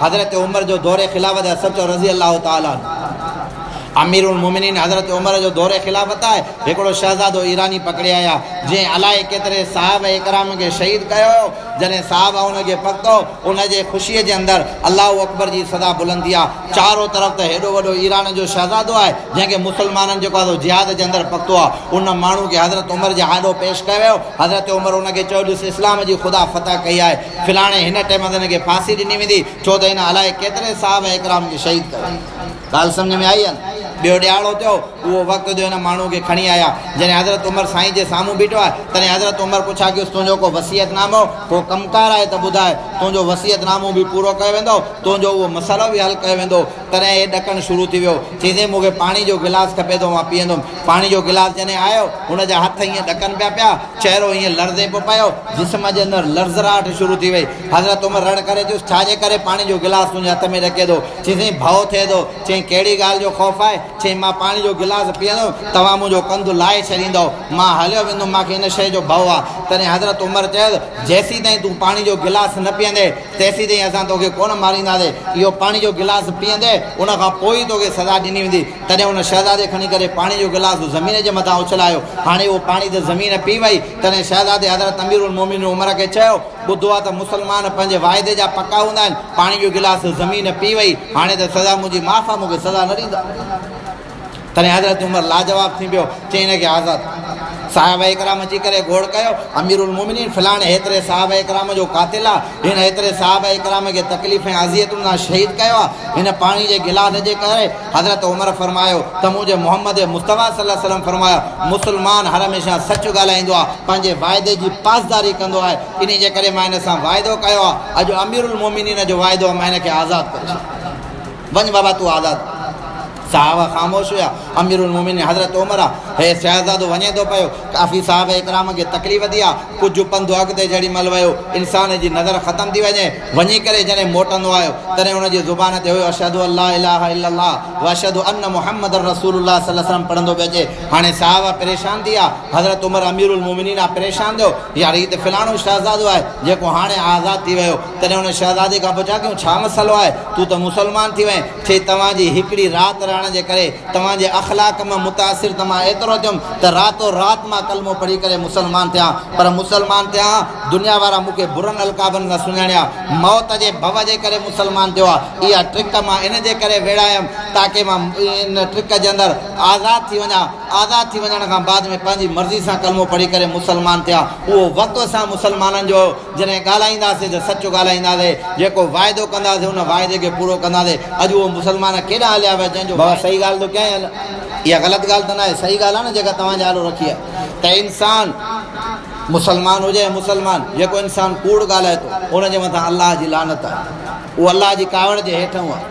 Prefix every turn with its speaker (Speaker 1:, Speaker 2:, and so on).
Speaker 1: حضرت عمر جو دور خلافت آهي، سڀ چئو رضي الله تعالٰي عنه. امير المومنين حضرت عمر جو دور خلافت آهي، هڪڙو شهزادو ايراني پڪڙي آيا، جنهن الائي ڪيتري صحابه اڪرام کي شهيد ڪيو هيو، جڏهن صحابه ان کي پڪتو، ان جي خوشيء جي اندر الله اڪبر جي صدا بلند ٿي آ، چارو طرف ته هيڏو وڏو ايران جو شهزادو آهي، جنهن کي مسلمانن جيڪو آهي سو جهاد جي اندر پڪتو آ، ان ماڻهو کي حضرت عمر جي آڏو پيش ڪيو ويو، حضرت عمر ان کي چيو ڏس اسلام جي خدا فتح ڪئي آهي، فلاڻي هن ٽيم تي هن کي ڦاسي ڏني ويندي، ڇو ته هن الائي ڪيتري صحابه اڪرام کي شهيد ڪيو. ڳالهه سمجهه ۾ آئي يا نه؟ ٻيو ڏهاڙو ٿيو، اهو وقت جو هن ماڻهوء کي کڻي آيا. جڏهن حضرت عمر سائين جي سامهون بيٺو آهي، تڏهن حضرت عمر پڇا ڪيس، تنهنجو ڪو وصيت نامو، ڪو ڪم ڪار آهي ته ٻڌاء، تنهنجو وصيت نامو به پورو ڪيو ويندو، تنهنجو اهو مسئلو به حل ڪيو ويندو. تڏهن هي ڏڪڻ شروع ٿي ويو. چيائين، مون کي پاڻي جو گلاس کپي ٿو، مان پيئندم. پاڻي جو گلاس جڏهن آيو، هن جا هٿ ائين ڏڪن پيا پيا، چهرو ائين لرزي پيو پيو، جسم جي اندر لرزراهٽ شروع ٿي وئي. حضرت عمر رڙ ڪري چيس، ڇا جي ڪري پاڻي جو گلاس تنهنجي هٿ ۾ ڏڪي ٿو؟ چيائين، ڀؤ ٿئي ٿو. چيائين، ڪهڙي ڳالهه جو خوف آهي؟ چيائين، مان پاڻي جو گلاس پيئندم، توهان منهنجو ڪنڌ لاهي ڇڏيندؤ، مان هليو ويندم، مان کي ان شيء جو ڀؤ آهي. تڏهن حضرت عمر چيس، جيسيتائين تون پاڻي جو گلاس نه پيئندين، تيسيتائين اسان توکي ڪونه مارينداسين. اهو پاڻي جو گلاس پيئندين، ان کان پوء ئي توکي سزا ڏني ويندي. تڏهن ان شهزادي کڻي ڪري پاڻي جو گلاس زمين جي مٿان اڇلايو. هاڻي اهو پاڻي ته زمين پي وئي. تڏهن شهزادي حضرت امير المومنين عمر کي چيو، ٻڌو آ ته مسلمان پنهنجي واعدي جا پڪا هوندا آهن، پاڻي جو گلاس زمين پي وئي، هاڻي ته سزا منهنجي معاف آ، مون کي سزا نه ڏيندا. تڏهن حضرت عمر لاجواب ٿي پيو، چيائين هن کي آزاد ڪر. صحابه ڪرام اچي ڪري گوڙ ڪيو، امير المومنين فلاڻي هيتري صحابه ڪرام جو قاتل آ، هن هيتري صحابه ڪرام کي تڪليف ۽ اذيتن سان شهيد ڪيو آ، هن پاڻي جي گلاس جي ڪري. حضرت عمر فرمايو ته منهنجي محمد مصطفيٰ صلي الله عليه وسلم فرمايو، مسلمان هر هميشه سچ ڳالهائيندو آهي، پنهنجي واعدي جي پاسداري ڪندو آهي، انهي جي ڪري مان هن سان واعدو ڪيو آهي، اڄ امير المومنين جو واعدو آهي، مان هن کي آزاد ڪري ڇڏيان. وڃ بابا تون آزاد. صحابه خاموش هيا، امير المومنين حضرت عمر آ، هي شهزادو وڃي ٿو پيو، ڪافي صحابه ڪرام کي تڪليف ٿي آ، ڪجهه پنڌ اڳتي جهڙي مهل ويو، انسان جي نظر ختم ٿي وڃي، وڃي ڪري جڏهن موٽندو آيو، تڏهن هن جي زبان تي هيو اشهد ان لا اله الا الله واشهد ان محمدا رسول الله صلي الله عليه وسلم پڙهندو پيو اچي. هاڻي صحابه پريشان ٿي ويا، حضرت عمر امير المومنين آ پريشان ٿيو، يار هي ته فلاڻو شهزادو آهي، جيڪو هاڻي آزاد ٿي ويو. تڏهن هن شهزادي کان پڇيا ڪيون ڇا مسئلو آهي، تون ته مسلمان ٿي وئين، چي توهان جي هڪڙي رات رهڻ جي ڪري توهان جي اخلاق مان متاثر ته مان ايترو ٿيم ته راتو رات مان ڪلمو پڙهي ڪري مسلمان ٿيان پر مسلمان ٿيان دنيا وارا مون کي برن القابن سان سڃاڻيا موت جي ڀؤ جي ڪري مسلمان ٿيو آ اها ٽرڪ مان ان جي ڪري ويڙهايم تاڪه مان ان ٽرڪ جي اندر آزاد ٿي وڃان آزاد ٿي وڃڻ کان بعد ۾ پنهنجي مرضي سان ڪلمو پڙهي ڪري مسلمان ٿيان اهو وقت اسان مسلمانن جو جڏهن ڳالهائينداسين ته سچ ڳالهائينداسين، جيڪو واعدو ڪنداسين ان واعدي کي پورو ڪنداسين. اڄ اهو مسلمان ڪيڏانهن هليا ويا جنهن جو بابا صحيح ڳالهه ٿو ڪيان يا نه؟ اها غلط ڳالهه ته ناهي، صحيح ڳالهه آهي نه جيڪا توهان جي آڏو رکي آهي ته انسان مسلمان هجي يا مسلمان جيڪو انسان ڪوڙ ڳالهائي ٿو ان جي مٿان الله جي لعنت آهي، اهو الله جي ڪاوڙ جي هيٺئون آهي.